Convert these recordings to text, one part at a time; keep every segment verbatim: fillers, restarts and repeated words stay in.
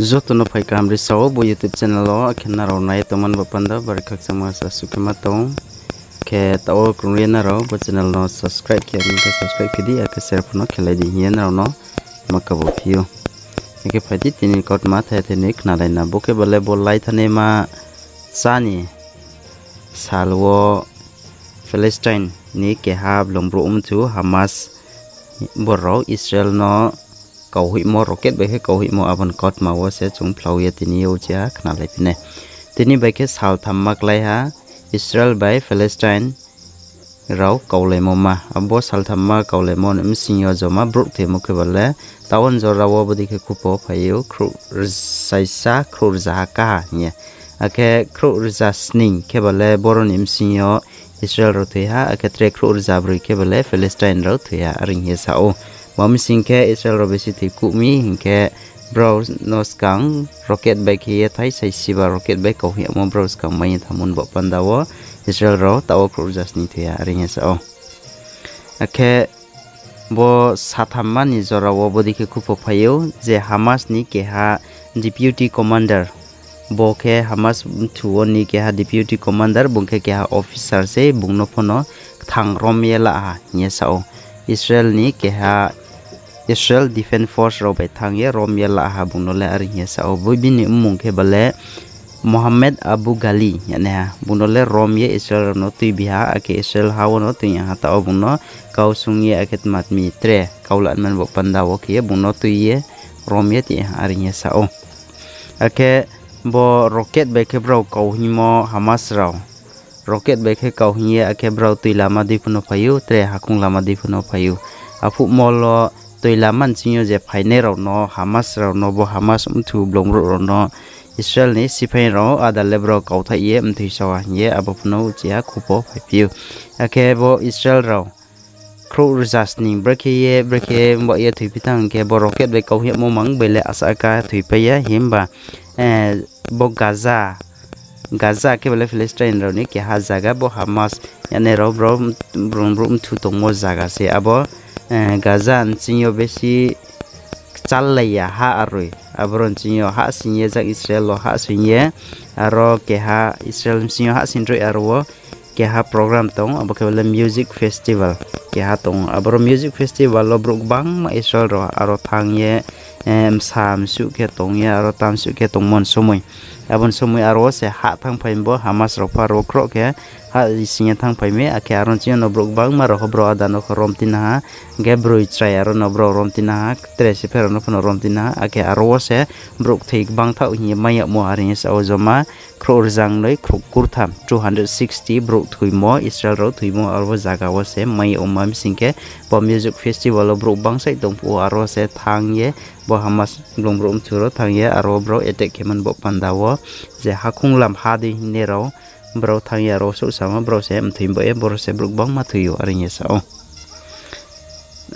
Joto no phai kaham ri sa ou bo YouTube channel wo, akhe nrao nai ye tongmani bo panda bari khakchangma sa suh khe ma tong. Khe taoh wo krung ye nrao bo channel no subscribe khe ya ni khe subscribe khe di, akhe share pho no khelai di hing ye nrao no ma kabo phi ou. Akhe phai di tini kautma thai thai ni khnalai na, bo khe bale bo lai thanaima chá ni sal wo Palestine ni keha blong brouh mthu Hamas bor rao Israel no kauhoihmo, rocket bai khe kauhoihmo, abo ni kautma wo se chung phlau ye tini yo uchih ha khnalai phi nai. Tini bai khe sal thamma klái ha Israel bai Palestine rao kaulaimo ma. Abo sal thamma kaulaimo ni bsing yo joma brouh thoimo khe bale, taoh wo jora wo bodei khe khupo phai ou, khrouh rzaisa, khrouh rzaha kaha hing ye. Akhe khrouh rza sning khe bale boro ni bsing yo Israel rao thoi ha, akhe tre khrouh rza broi khe bale Palestine rao thoi ha, are hing ye sa ou. Bo bsing khe Israel rao besi thoi kuh mi hing khe, brao no skang rocket bai khe ye thai saisi ba rocket bai kauhoih yagmo brao skang mai ye thanngmo ni bo panda wo Israel rao taoh wo khrouh rza sning thoi ha, are hing ye sa ou. Akhe bo sathamma ni jora wo bodei khe khupo phai ou je Hamas ni keha deputy commander, bo khe Hamas bthu wo ni keha deputy commander, bung khe keha officer se, bung no pho no kthang rom ye la ha hing ye sa ou. Israel ni keha Israel Defense Force rao bai thanng ye rom ye la ha bung no le, are hing ye sa ou. Bo bini mmung khe bale Mohammed Abu Ghali hing ye nai ha. Bung no le rom ye Israel rao no tuibi ha, akhe Israel ha wo no tuiya ha, taoh wo bung no kau sung ye akhe tma tmi tre kau lanmani bo panda wo khe ye bung no tui ye rom ye tuiya ha, are hing ye sa ou. Akhe bo rocket bai khe brao kau hingmo Hamas rao rocket bai khe kau hing ye, akhe brao tui lama dei pho no phai ou, tre hakhung lama dei pho no phai ou. Aphuhmo lo tui lama ni bsing yo je phainai rao no, Hamas rao no, bo Hamas bthu blong brouh rao no Israel ni siphai rao áda le brao kauthaih ye mthoi sa ha hing ye abo pho no uchih ha khupo phaiphi ou. Akhe bo Israel rao khrouh rza sning brekhe ye, brekhe ba ye thoiphi thanng hing khe, bo rocket bai kauhoih yagmo mang bai le asa ka thoipai ya, himba, eh, bo Gaza, Gaza khe bale Palestine rao ni keha zaga, bo Hamas yanai rao brouh, brouh, brouh mthu tongmo zaga se. Abo, eh, Gaza bsing yo besi kchallai ya ha aroi. Aboro bsing yo hahsoing ye jang Israel wo hahsoing ye, aro keha Israel bsing yo hahsoing roi aro wo keha program tong, abo khe bale music festival keha tong ou. Aboro music festival wo brouh gbangma Israel rao aro thanng ye, eh, msa msuh khe tong ye, aro tamsuh khe tongmo ni somoi. Abo ni somoi aro wo se hah thanngphai mi bo Hamas rao pho aro wo khroh khe hah sing ye thanngphai mi, akhe aro bsing yo no brouh gbangma rao pho brao áda no khe rom tina ha, hing khe broi chrai aro no brao rom tina ha, tre siphai rao no pho no rom tina ha, akhe aro wo se brouh kthoi gbang thaoh hing ye mai yagmo, are hing ye sa ou. Joma khrouh rzangnoi khrouh kurtham, two hundred sixty brouh thoimo, Israel rao thoimo aro zaga wo se mai yagmo bsing khe, bo music festival wo brouh bangsaih tong phuh wo aro se thanng ye, bo Hamas blong brouh mthu rao thanng ye aro wo brao attack khe mani bo panda wo, je hakhung lam ha dei hingnai rao, brao thanng ye aro wo souhsamo brao se mthoi ba ye, boro se brouh gbangma thoi ou, are hing ye sa ou.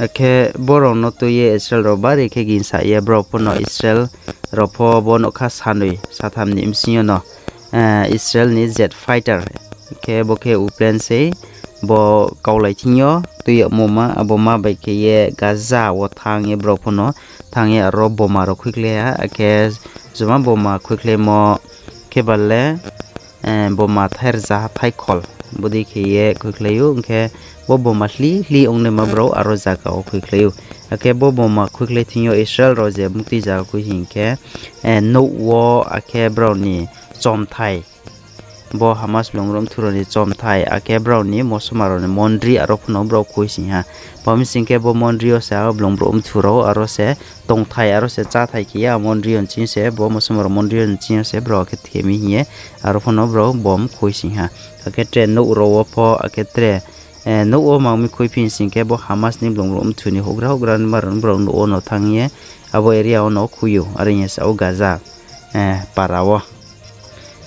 Akhe brao no tui ye Israel rao bari khe ginsa ye, brao pho no Israel rao pho bo nougkha sanoi satham ni bsing yo no, eh, Israel ni jet fighter, khe bo khe airplane sei, bo kaulai thing yo tui yagmo ma, abo ma bai khe ye Gaza wo thanng ye brao pho no thanng ye aro boma rao khuikhlai ha, akhe joma boma khuikhlaimo khe bale, eh, boma thai rzaha thai khol bodei khe ye khuikhlai ou, hing khe bo boma hli hli ongnaima brao aro zaga wo khuikhlai ou. Akhe bo boma khuikhlai thing yo Israel rao je muktui zaga khui hing khe, eh, nouh wo, akhe brao ni chomthai, bo Hamas blong brouh mthu rao ni chomthai, akhe brao ni mosoma rao ni mondri aro pho no brao khuising ha. Bo bsing khe bo mondri yo se abo blong brouh mthu rao aro se tongthai aro se cháthai khe ye, a mondri yo bsing yo se, bo mosoma rao mondri yo bsing yo se brao khe themi hing ye, aro pho no brao bom khuising ha. Akhe tre nouh rao wo pho, akhe tre, eh, nouh wo mang mi khuiphi sing khe, bo Hamas ni blong brouh mthu ni houhgra houhgra ni ma rao no brao nouh wo no thanng ye, abo area wo no khui ou, are hing ye sa ou Gaza, eh, para wo.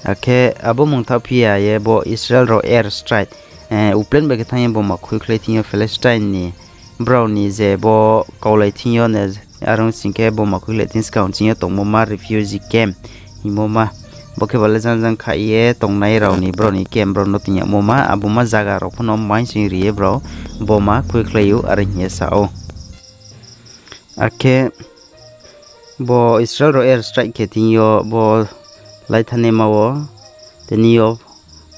Akhe abo mungthaoh phi ya ye bo Israel rao air strike, eh, airplane bai khe thanng ye boma khuikhlai thing yo Palestine ni, brao ni je bo kaulai thing yo ne, are ong sing khe boma khuikhlai thing skang ching yo tongmo ma refugee camp hingmo ma. Bo khe bale jang jang kha ye tongnai rao ni, brao ni camp brao no tong yagmo ma, abo ma zaga rao pho no maingsing ri ye brao boma khuikhlai ou, are hing ye sa ou. Akhe bo Israel rao air strike khe thing yo bo laithanaima wo, tini yo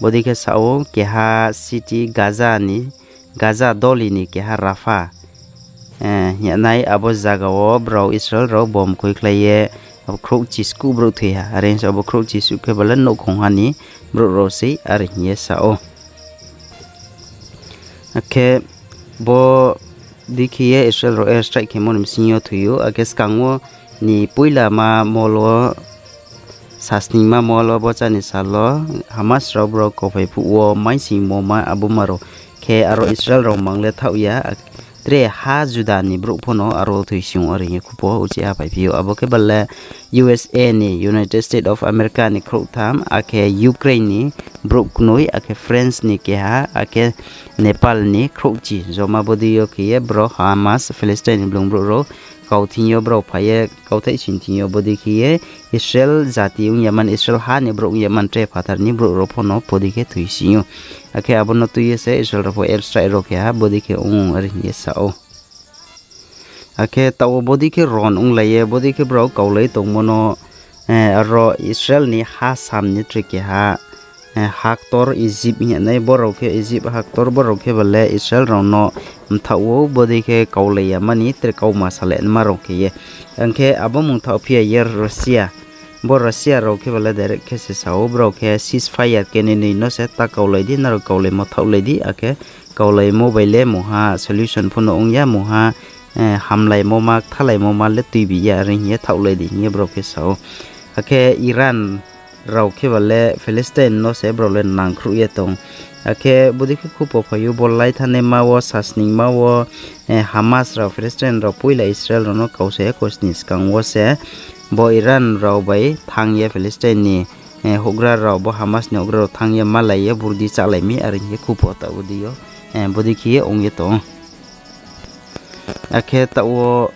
bodei khe sa ou, keha city Gaza ni, Gaza doli ni keha Rafah hing ye nai abo zaga wo brao Israel rao bomb khuikhlai ye, abo khrouhchi skuh brouh thoi ha. Are se abo khrouhchi skuh khe bale nouhkhongha ni brouh rao sei, are hing ye sa ou. Akhe bodei khe ye Israel rao air strike khemo ni bsing yo thoi ou. Akhe skang wo ni poila ma mol wo, sasningma mol wo bo chá ni sal wo Hamas rao brao kauphai phuh wo maisingmo ma abo ma rao khe aro Israel rao mang le thaoh ya, tre ha juda ni brouh pho no aro thoi sing ou, are hing ye khupo uchih ha phaiphi ou. Abo khe bale U S A ni, United States of America ni khrouhtham, akhe Ukraine ni brouh knoi, akhe France ni keha, akhe Nepal ni khrouhchi, joma bodei yo khe ye brao Hamas Palestine ni blung brouh rao kau thing yo brao phai ye kauthai sing thing yo bodei khe ye Israel jati ong ya man, Israel ha ni brouh ong ya man, tre phathar ni brouh rao pho no bodei khe thoi sing ou. Akhe abo no tui ye se Israel rao pho air strike rao khe ha bodei khe ong, are hing ye sa ou. Akhe taoh wo bodei khe ron onglai ye, bodei khe brao kaulai tongmo no, aro Israel ni ha sam ni tre keha, ha ktor Egypt hing ye nai, brao khe Egypt ha ktor, brao khe bale Israel rao no mthaoh ou, bodei khe kaulai ya mani tre kauma salai nma rao khe ye. Ang khe abo mung thaoh phi ya ye Russia. Bo Russia rao khe bale direct khe se sa ou, brao khe ceasefire keni noi no se ta kaulai di, nrao kaulaimo thaohlai di, akhe kaulaimo bai le mungha solution pho no ong ya, mungha hamlaimo ma, kthalaimo ma le tuibi ya, are hing ye thaohlai di hing ye brao khe sa ou. Akhe Iran rao khe bale Palestine no se brao le nangkhruh ye tong. Akhe bodei khe khupo phai ou, bo laithanaima wo, sasningma wo, Hamas rao, Palestine rao poila Israel rao no kau se kosni skang wo se bo Iran rao bai thanng ye Palestine ni houhgra rao, bo Hamas ni houhgra rao thanng ye malai ye burdi chálai mi, are hing ye khupo taoh bodei yo, bodei khe ye ong ye tong. Akhe taoh wo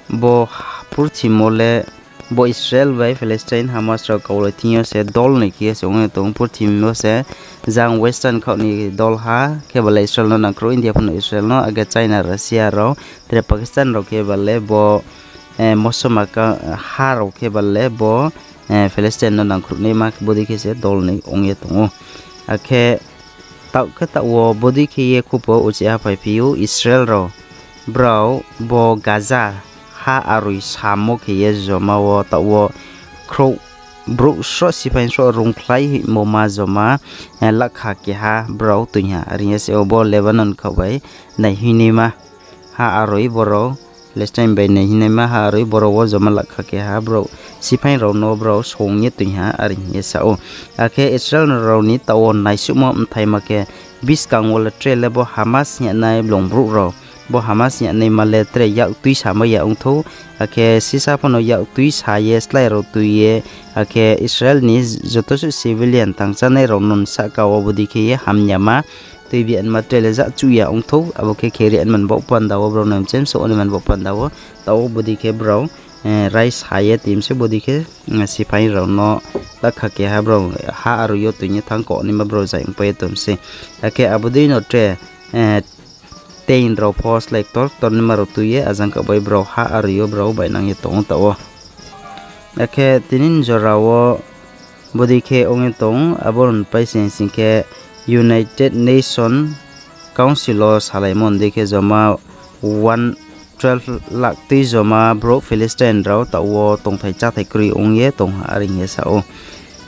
bo purthimo le bo Israel bai Palestine Hamas rao kaulai thing yo se dol noi khe ye se ong ye tong purthimo se, jang Western khaoh ni dol ha khe bale Israel no nangkhruh, India pho no Israel no, akhe China, Russia rao, tre Pakistan rao khe bale bo mosoma ha rao khe bale bo Palestine no nangkhruh naima bodei khe se dol noi ong ye tong ou. Akhe taoh khe taoh wo bodei khe ye khupo uchih ha phaiphi ou Israel rao, brao bo Gaza ha aroi samo khe ye joma wo taoh wo khrouh brouh sroh siphai sroh rungkhlai hoihmo ma joma lakha keha brao toing ha, are hing ye se ou. Bo Lebanon khaoh bai naihinaima ha aroi brao, Palestine bai naihinaima ha aroi brao wo joma lakha keha brao siphai rao no brao song ye toing ha, are hing ye sa ou. Akhe Israel rao ni taoh wo naisuhmo mthaima khe buskang wo le tre le bo Hamas hing ye nai blung brouh rao, bo Hamas hing ye naima le tre yak tuisamai ya ongthou, akhe sisa pho no yak tuisa ye, slái rao tui ye, akhe Israel ni joto suh civilian tangchánai rao no sahka wo bodei khe ye hamyama tuibi anma tre le ja chuh ya ongthou, abo khe kheri anman baoh panda wo brao no mchemsouh anman baoh panda wo, taoh wo bodei khe brao raisa ye toing se bodei khe siphai rao no lakha keha brao ha aroi yo toing ye thanng kau naima brao zai ongpai ye tong se. Akhe abo dei no tre tank rao pho slái ktor ktor naima rao tui ye ajang kau bai brao ha aroi yo brao bainang ye tong ou taoh wo. Akhe tini jora wo bodei khe ong ye tong, abo rao ni pai sing sing khe United Nation Council wo salaimo ni dei khe joma one twelve lakh tui joma brouh Palestine rao taoh wo tongthai cháthai kroi ong ye tong ha, are hing ye sa ou.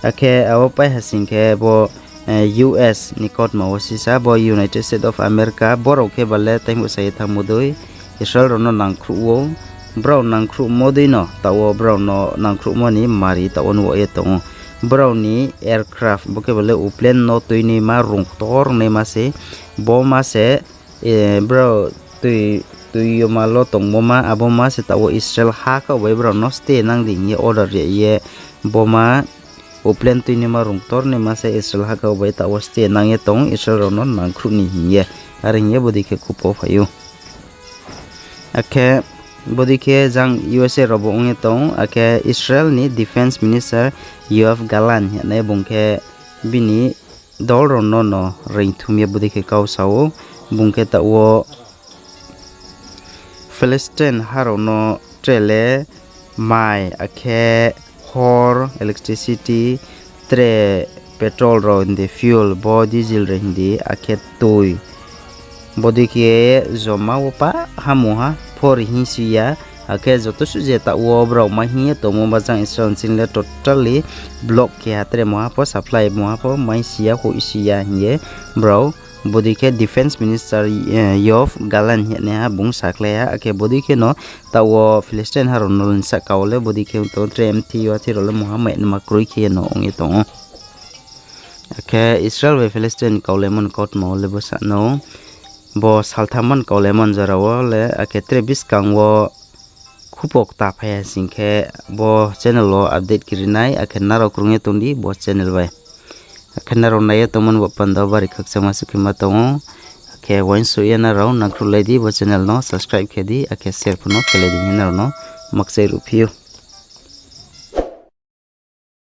Akhe abo pai ha sing khe bo U S ni kautma wo sisa bo United States of America, brao khe bale taimhuh sa ye thanngmo dei Israel rao no nangkhruh ou, brao nangkhruhmo dei no taoh wo brao no nangkhruhmo ni mari taoh wo nuh ye tong ou. Brao ni aircraft, bo khe bale airplane no tuinaima rung ktor naima se, bo ma se, brao tui, tui yoma lo tongmo ma, abo ma se taoh wo Israel ha khaoh bai brao no stay nang di hing ye order ri ye, bo ma airplane tuinaima rung ktor naima se Israel ha khaoh bai taoh wo stay nang ye tong, Israel rao no nangkhruh ni hing ye, are hing ye bodei khe khupo phai ou. Akhe bodei khe jang U S A rao bo ong ye tong, akhe Israel ni Defence Minister Yoav Gallant hing ye nai bung khe bini dol rao no no reingthum ye bodei khe kau sa ou, bung khe taoh wo Palestine ha rao no tre le mai, akhe hor, electricity, tre petrol rao hing di, fuel bo, diesel rao hing di, akhe toi. Bodei khe joma wo pa ha mungha pho ri hing si ya, akhe joto suh je taoh wo brao mai hing ye tongmo ba jang Israel chini le totally block khe ha, tre mungha pho supply mungha pho mai si ya, hoih si ya hing ye brao. Bodei khe Defence Minister, eh, Yoav Gallant hing ye naiha bung sakhlai ha, akhe bodei khe no taoh wo Philistine ha rao no lnsa kau le bodei khe ong tong, tre mthi yo athi rao le mungha mai nma kroi khe ye no ong ye tong ou. Akhe Israel bai Philistine kaulaimo ni kautma wo le bo sa no, bo saltham man kaulaimo ni jora wo le, akhe tre buskang wo khupo kta phai ha sing khe bo channel wo update kri nai, akhe nrao krung ye tong di bo channel bai. Akhe nrao nai ye tongmo ni bo panda wo bari khakchangma sukhi ma tong ou. Akhe uaingsouh ye nrao nangkhruhlai di, bo channel no subscribe khe di, akhe share pho no khelai di hing ye nrao no makchai ruhphi ou.